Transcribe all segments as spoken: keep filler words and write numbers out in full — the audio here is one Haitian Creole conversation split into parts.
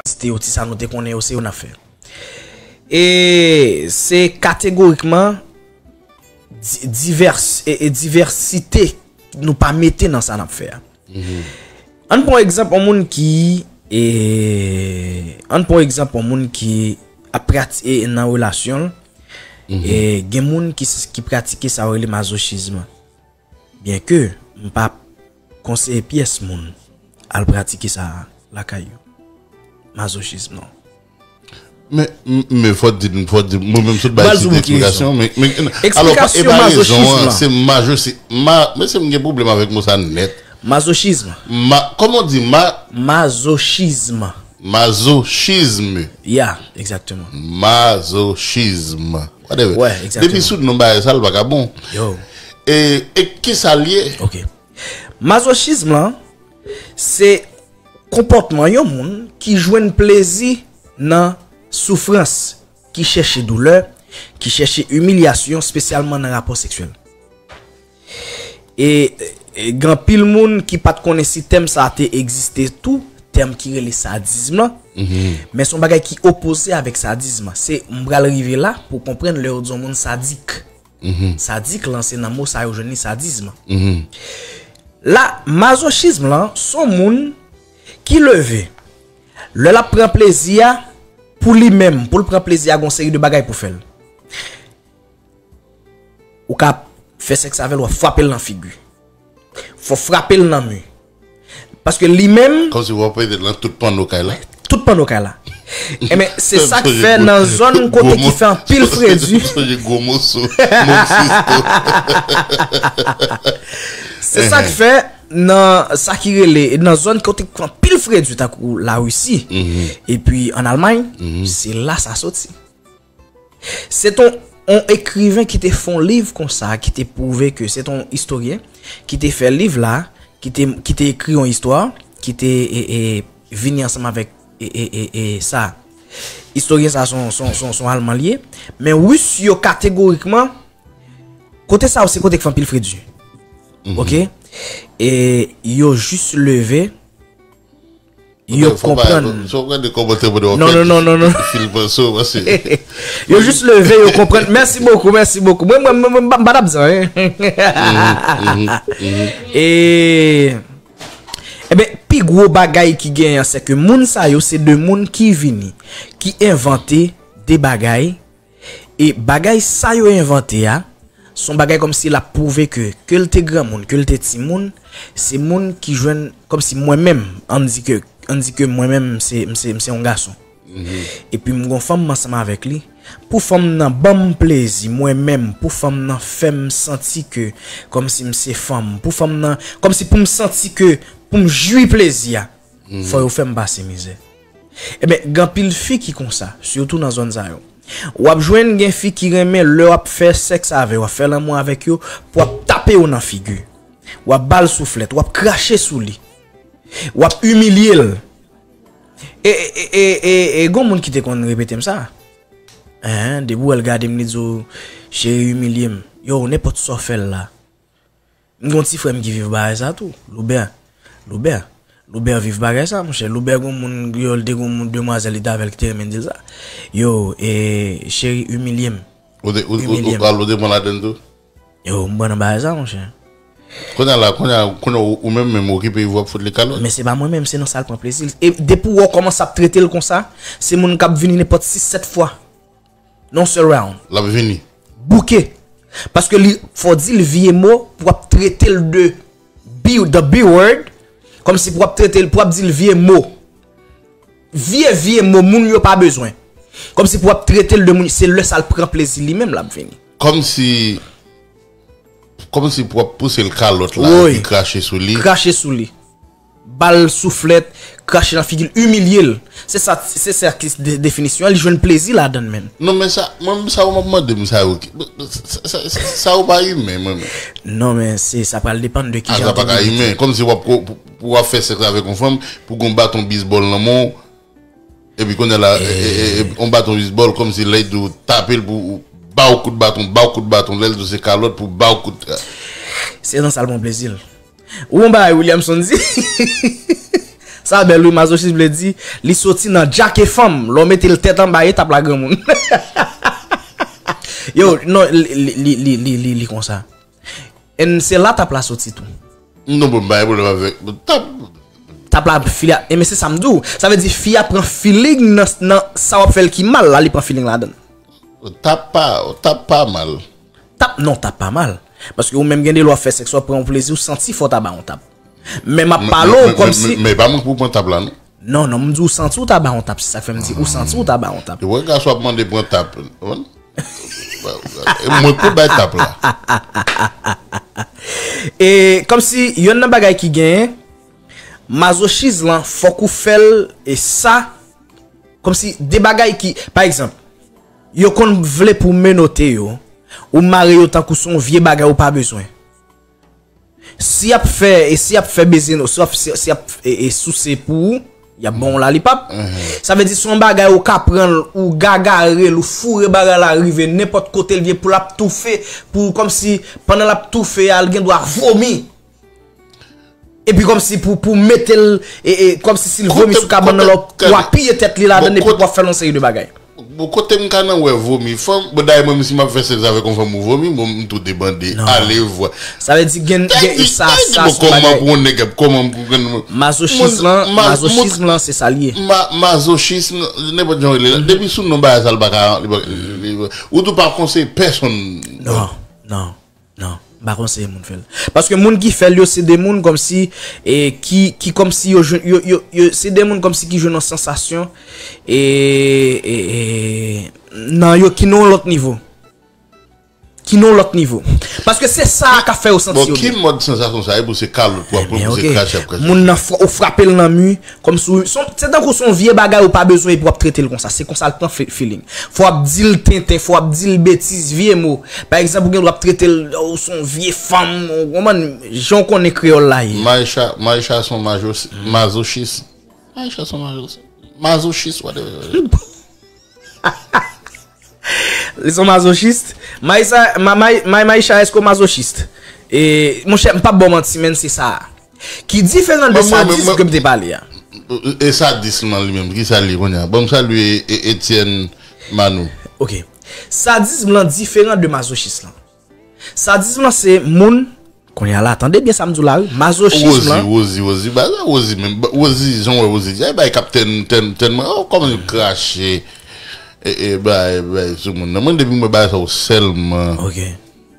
site yo, ti sa nou te konnen yo, se yo n ap fè. E se kategorikman di- divès, e, e divèsite nou pa mete nan sa n ap fè a. Ann pran egzanp yon moun ki, e, ann pran egzanp yon moun ki ap prati- e, nan relasyon l, e gen moun ki, s- ki pratike sa yo rele mazochism. Byenke m pa konseye pyès moun al pratike sa lakay yo. Mazochism, non. Men, men fò di, fò di, mwen menm sot bay ti eksplikasyon, men, men alò, e pa rezon an, se majo, se ma, men se m gen pwoblèm avèk mo sa nèt. Mazochism. Ma, kòman w di ma? Mazochism. Mazochism. Yeah, exactement. Mazochism. Whatever. Ouais, exactement. Depi sou non bagay sa l pa ka bon. Yo. E, e kisa l ye? Ok. Mazochism lan, se konpòtman yon moun ki jwenn plezi nan soufrans, ki chèche doulè, ki chèche imilyasyon, espesyalman nan rapò seksyèl. E, e gen anpil moun ki pa t konnen si tèm sa a te egziste tou, tèm ki rele sadism lan. Men se yon bagay ki opoze avèk sadism. Se, m pral rive la pou w konprann lè yo di yon moun sadik. Sadik lan, se nan mo sa yo jwenn li sadism. La, mazochism lan, se yon moun ki leve. Lè l ap pran plezi a, pou li menm, pou l pran plezi a, gen yon seri de bagay pou fè l. Ou ka fè sèks avè l, w ap frape l nan figi. Fò w frape l nan mi. Paske li menm. Kòmsi w ap pete l nan tout panno kay la. Tout panno kay la. Enben, se sa k fè nan zòn kote ki fè anpil fredi. Sonje gwo moso. Mon sisto. Se sa k fè nan sa ki rele, nan zòn kote ki fè anpil fredi, tankou Larisi, epi ann Almay, se la sa soti. Se t on, on ekriven ki te fè on liv konsa, ki te pwouve ke, se t on istoryen ki te fè liv la, ki te, ki te ekri on istwa, ki te e, e, vini ansanm avèk e, e, e, e, sa. Istoryen sa se on, se on, se on, se on Alman li ye. Men Ris yo kategorikman, kote sa yo se kote k fè anpil fredi. Oke? E yo jis leve, yo konprann. Non, non, non, non, non. Yo jis leve, yo konprann. Mèsi bokou, mèsi bokou. Mwen, mwen, mwen, mwen, m pa t ap di anyen. E, enben, pi gwo bagay ki genyen, se ke moun sa yo, se de moun ki vini, ki envante de bagay, e bagay sa yo envante a, se yon bagay kòmsi l ap pwouve ke, ke l te granmoun, ke l te timoun, se moun ki jwenn, kòmsi mwen menm, ann di ke, ann di ke mwen menm, m se, m se, m se yon gason. Epi m gon fanm m ansanm avèk li. Pou fanm nan ban m plezi, mwen menm, pou fanm nan fè m santi ke, kòmsi m se fanm, pou fanm nan, kòmsi pou m santi ke, pou m jwi plezi a, fò yo fè m pase mizè. Enben, gen anpil fi ki konsa, sitou nan zòn sa yo. W ap jwenn gen fi ki renmen lè w ap fè sèks avè yo, w ap fè lanmou avèk yo, pou w ap tape yo nan figi. W ap ba l souflèt, w ap krache sou li. W ap imilye l. E, e, e, e, e, gon moun ki te konn repete m sa. Hein, depi w wè l gade m, li di w, cheri, imilye m. Yo, nenpòt sa w fè l la. M gon ti frè m ki viv bagay sa tou, Loubè. Loubè. Loubè viv bagay sa, monchè. Loubè gon moun, yo, li te gon moun, demwazèl li t avè l ki te renmen di l sa. Yo, e, cheri, imilye m. Ou te, ou, ou, ou, al ou te pran ladann tou? Yo, m pran nan bagay sa, monchè. Kounye a la, kounye a, kounye a ou, ou menm menm okipe w ap fout li kalòt. Men se pa mwen menm, se nan sa l pran plezi l. E depi w wè w kòmanse ap trete l konsa, se moun k ap vini nenpòt sis, sèt fwa. Non sèl round. L ap vini. Bouke. Paske li, fò w di l vye mo pou w ap trete l de B, the B word. Kòmsi pou w ap trete l, pou w ap di l vye mo. Vye, vye mo, moun yo pa bezwen. Kòmsi pou w ap trete l de moun, se lè sa l pran plezi li menm l ap vini. Kòmsi, kòmsi pou w ap pouse l kalòt la, epi krache sou li. Krache sou li. Ba l souflèt, krache nan figi l, imilye l. Se sa, se sa ki de, definisyon an, li jwenn plezi ladann menm. Non, men sa, mwen, sa ou m ap mande m sa yo, ki- sa, sa, sa, sa ou pa imen, mwen menm. Non, men se, sa pral depann de kijan. A, sa ou pa te ka vin imen. Kòmsi w ap ko- pou, pou w ap fè sèks avèk yon fanm, pou gon baton bizbòl nan men w, epi kounye a la, e, e, e, e, yon baton bizbòl, kòmsi lè y di w tape l pou ou ba w kout baton, ba w kout baton, lè l di w se kalòt pou ba w kout. Se nan sa l pran plezi l. Ou yon bagay Williamson di. Sa bèl wi, mazochis vle di, li soti nan djake fanm, lè w mete l tèt anba etap la granmoun. Yo, non, li, li, li, li, li, li konsa. And se la tap la soti tou. Non, bon, m pa gen pwoblèm avèk tap. Tap la, fi a, e men se sa m di w. Sa vle di, fi a pran feeling nan, nan sa w ap fè l ki mal la, li pran feeling ladan l. Tap pa, tap pa mal. Tap, non, tap pa mal. Paske ou menm gen de lè w ap fè sèks, w ap pran yon plezi, ou santi fò w ta ba yon tap. Men m ap pale w kòmsi. Men pa mwen pou pran tap la, non. Non, non, m di ou santi w ta ba yon tap, se sa k fè m di ou santi w ta ba yon tap. E wè gason ap mande pran tap. Konprann? E mwen pou bay tap la. E kòmsi yonn nan bagay ki genyen, mazochis lan, fòk ou fè l, e sa, kòmsi de bagay ki, pa egzanp, yo konn vle pou menote yo, ou mare yo tankou se yon vye bagay ou pa bezwen. Si y ap fè, e si y ap fè beze nou, si y ap, si, si y ap e, e souse pou ou, y ap ban w lalipap. Sa vle di se yon bagay ou ka pran l, ou gagare l, ou foure bagay la rive nenpòt kote l vye pou l ap toufe, pou kòmsi pandan l ap toufe a, l gen dwa vomi. Epi kòmsi pou, pou mete l, e, e, kòmsi si l vomi sou kabann nan, l ap, w apiye tèt li ladan l epi w ap fè l yon seri de bagay. Bon, kote m ka nan wè vomi fanm, bon, dayè mwen, si m ap fè sèks avèk yon fanm ou vomi, bon, m tou debande. Alevwa. Sa vle di gen, gen sa, sa se yon bagay. Kòman pou yon nèg ap, kòman pou gen. Mazochis lan, mazochis lan, se sa l ye. Mazochism, nenpòt jan w rele l, depi sou non bagay sa, l pa ka, li pa, li pa, ou tou pa konseye pèsonn. Non, non. Non, m pa konseye moun fè l. Paske moun ki fè l yo, se de moun kòmsi, e, ki, ki kòmsi yo jwenn, yo, yo, yo, se de moun kòmsi ki jwenn yon sansasyon, e, e, e, nan yo ki nan yon lòt nivo. Ki nan yon lòt nivo. Paske se sa a k ap fè yo santi yo byen. Bon, ki mòd sansasyon sa ye pou se kalòt w ap pran, pou se krache w ap krache? Moun nan, ou frape l nan mi, kòmsi w, se tankou se yon vye bagay ou pa bezwen epi w ap trete l konsa. Se konsa l pran feeling. Fò w ap di l tenten, fò w ap di l betiz, vye mo. Pa egzanp, ou gen dwa ap trete l, ou se yon vye fanm, ou konprann, jan w konnen kreyòl la ye. Maïcha, Maïcha se yon mazochis. Maïcha se yon mazochis. Mazochis, whatever. Li se yon mazochis. Maïcha, Maïcha, èske w mazochis? E, monchè, m p ap ba w manti, men se sa. Ki diferan de sadis ke m te pale a. E sadis lan li menm, ki sa l ye kounye a? Ban m salye Etienne Manou. Ok. Sadis lan diferan de mazochism lan. Sadis lan se moun, kounye a la, tande byen sa m di w la wi, mazochism lan. Rosie, Rosie, Rosie, ba la Rosie menm, Rosie, jan w wè Rosie, ay bay kap tèn, tèn, tèn mwen, oh, kòman yo krache, e, e, bay, bay sou moun nan. Mwen depi mwen bay sa w sèlman. Ok.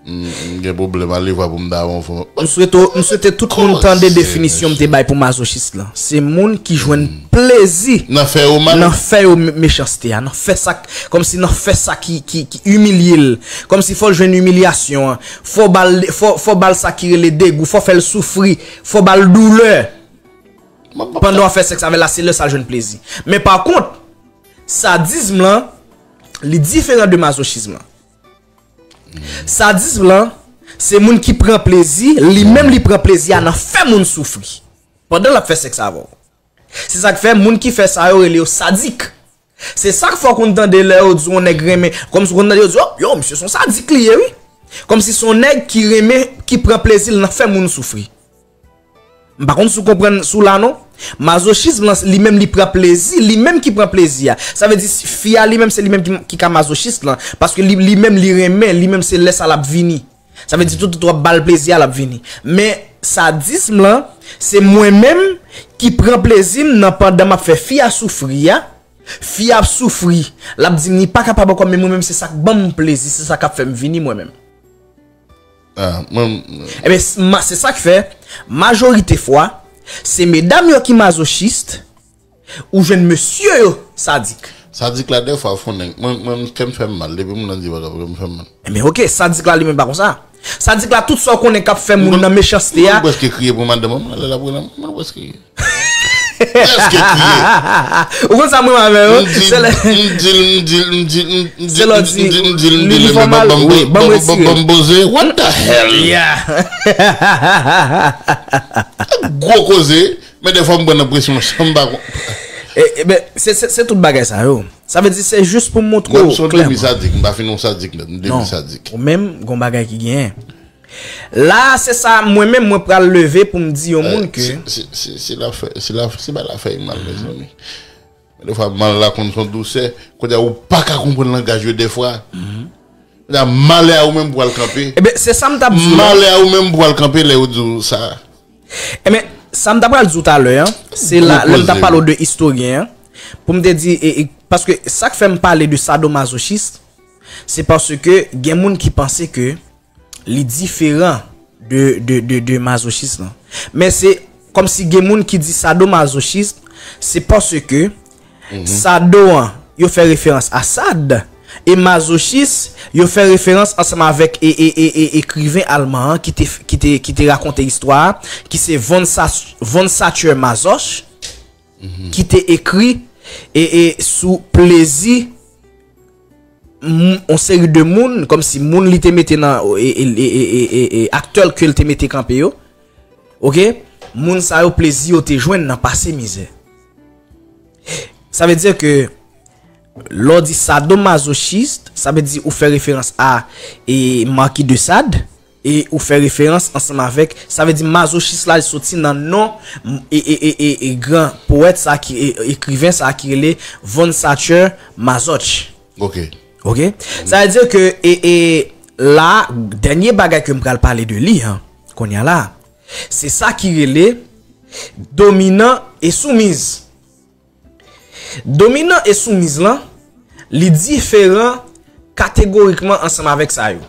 M gen pwoblèm ale vwa pou m ta avè yon fanm. M swete, m swete tout moun tande definisyon m te bay pou mazochis lan. Se moun ki jwenn plezi nan fè yo mal, nan fè yo me- mechanste a, nan fè sa k- kòmsi nan fè sa ki, ki, ki imilye l. Kòmsi fò l jwenn imilyasyon an. Fò ba l, fò, fò ba l sa ki rele degou, fò fè l soufri, fò ba l doulè. Pandan w ap fè sèks avè l la, se lè sa l jwenn plezi. Men pa kont, sadism lan, li diferan de mazochism lan. Sadism lan, se moun ki pran plezi, li menm li pran plezi a nan fè moun soufri. Pandan l ap fè sèks avè w. Se sa k fè moun ki fè sa yo rele yo sadik. Se sa k fè w konn tande lè yo di yon nèg renmen, kòmsi w konn tande yo di, oh, yo, misye se yon sadik li ye, wi. Kòmsi se yon nèg ki renmen, ki pran plezi l nan fè moun soufri. M pa konn si w konprann sou la non. Mazochism lan, li menm li pran plezi, li menm ki pran plezi a. Sa vle di, fi a li menm se li menm ki, ki ka mazochis lan. Paske li, li menm li renmen, li menm se lè sa l ap vini. Sa vle di tout w ap ba l plezi a, l ap vini. Men sadism lan, se mwen menm ki pran plezi m nan pandan m ap fè fi a soufri a. Fi a ap soufri, l ap di m li pa kapab ankò, men mwen menm se sa k ban m plezi, se sa k ap fè m vini mwen menm. Ah, mwen. Ebyen, s- ma- se sa k fè, majorite fwa, se medam yo ki mazochis, ou jwenn mesye yo sadik. Sadik la, dèfwa, fò nèg. Mwen, mwen, kè m fè m mal. Depi moun nan di bagay, kè m fè m mal. Ebyen, ok, sadik la, li menm pa konsa. Sadik la, tout sa w konnen k ap fè moun nan mechanste a. Mwen prèske kriye pou madanm mwen, lè l ap rele m, mwen prèske kriye. Prèske kriye. Ou konn sa mwen avè yo? M di l, m di l, m di l, m di l, m di l, m di l, m di l, m di l, m di l, li fè mal, wi, ban m retire. Ban m poze, what the hell? Yeah. Gwo koze, men dèfwa m pran nan presyon, san m pa kon- E, e, ben, se, se, se tout bagay sa yo. Sa vle di se jis pou montre w klèman. Mwen se yon demi sadik, m pa fin yon sadik nèt, m demi sadik. Ou menm, gon bagay ki genyen. La, se sa, mwen menm, mwen pral leve pou m di yon moun ke Se la fè, se la, se ba la fè mal, mezanmi. Men defwa, mal la konn son dousè, kote ou pa ka konprann langaj yo defwa. Kote malè a ou menm pou al kanpe. Ebyen, se sa m t ap di w la. Malè a ou menm pou al kanpe lè yo di w sa. Ebyen, sa m t ap pral di w talè an, se la, lè m t ap pale w de istoryen an, pou m te di, e, e, paske sa k fè m pale de sadomasochist, se paske gen moun ki panse ke li diferan de, de, de, de mazochis lan. Men se kòmsi gen moun ki di sadomazochis, se paske sado an, yo fè referans a Sad, e mazochis, yo fè referans ansanm avèk e, e, e, e, ekriven alman an ki te, ki te, ki te rakonte istwa a, ki se Von, Sa, Von Sacher Masoch, ki te ekri e, e, sou plezi m- yon seri de moun, kòmsi moun li te mete nan e, e, e, e, e, e, e aktè ke l te mete kanpe yo. Oke? Moun sa yo, plezi yo te jwenn nan pase mizè. Sa vle di ke lè w di sadomasochist, sa vle di ou fè referans a e Marquis de Sade, e ou fè referans ansanm avèk, sa vle di masochist la, li soti nan non e, e, e, e, e gran powèt sa ki e, ekriven sa ki rele Von Sacher Masoch. Ok. Ok? Sa vle di ke e, e la, dènye bagay ke m pral pale de li an, kounye a la, se sa ki rele dominan e soumiz. Dominan e soumiz lan, li diferan kategorikman ansanm avèk sa yo.